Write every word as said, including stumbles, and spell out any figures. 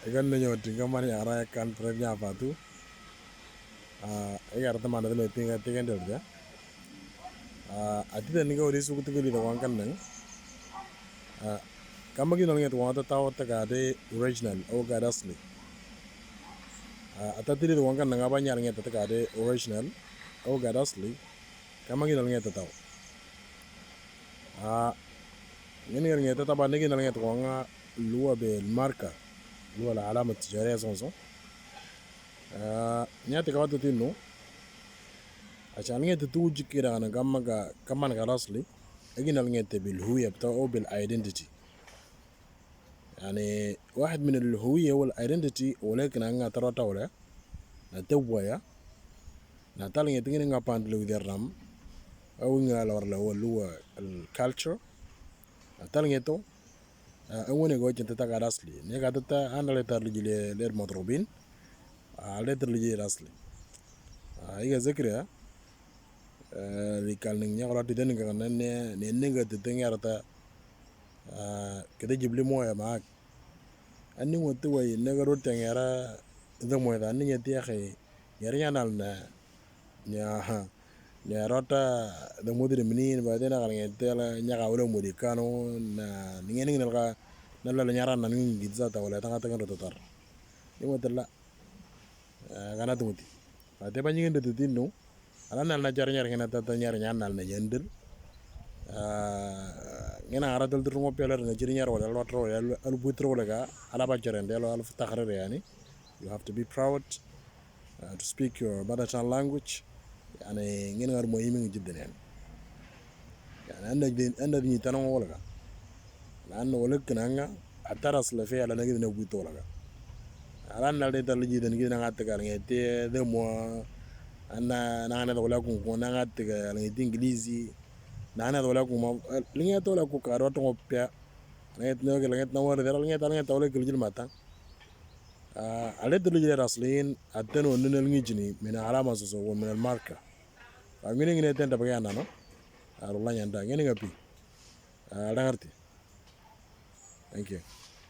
Egan ne nyo tinga mani ara kan prevnya apa tu. Egar ta mana de meeting ga tiga ndel ja. Ati de niga ori suku tu gili da wan kan nang. Kama gi nal nget wan ta taw ta ga de original o ga de asli. Ata tiri da wan kan nang aba nyar nget ta ga de original o ga de asli. Kama gi nal nget ta taw. Ngin ngal nget ta ba nigi nal nget wan nga lua be marka lua la alama tijariya sonso. Nyati ka watu tinu. Ashan nget tu jikira na kama ga kama ga asli. Agi nal nget bil huya bta o bil identity. Yani wahid min al huya wal identity walakin anga tarata wala na tawaya na tal nget ngin nga pan lu der ram. Au nga lor la wal lua al culture. Na tal ngeto. Au ne go jenta ta ga asli ne ga ta ana le tar lu jile le madrubin. Ale tar lu jile asli. Iga zikra. Li kal ning nya kala tiden ga ne ne ne ga tiden ya ta. Kede jibli mo ya mak. Ani ngo tu wai ne ga rot ya ra. Ida mo da ni ya ti ya khay. Ya ri ya nal na. Nya nya rota da mudri minin ba de na kal nge tela nya ka wala mudi kano na ninge ninge nal ka nal la nya ra na ninge gitza ta wala tanga tanga rota tar. Ni mo tela. Kana tu muti. Ba te ba ninge ndu tinu. Ala nal na jar nyar ngena ta ta nyar nya nal na yendel. Ngena ara dal dur ngo pela nga jiri nyar wala lotro wala al butro wala ga ala ba jarende al al takhrir yani. You have to be proud to speak your mother tongue language. Yani ngin ngar muhimin jiddan yani. Yani anda anda ni tanong wala ka. Lan wala kinanga ataras la fe ala nagi na buto wala ka. Ala na de tal jiddan gi na ngata ka ngete de mo. Ana na na wala kun ko na ngata ka ngete ingilizi. Na na wala kun ma linga to la ku ka ro to pia. Ngete no ngete no wala de ngete ngete wala kil jil mata. Ale tulu jile raslin atenu nunel ngijini min alama soso wa min almarka. Ngini ngini tenta bagay anano. Arulla nyanda ngini ngapi. Adangarti. Thank you.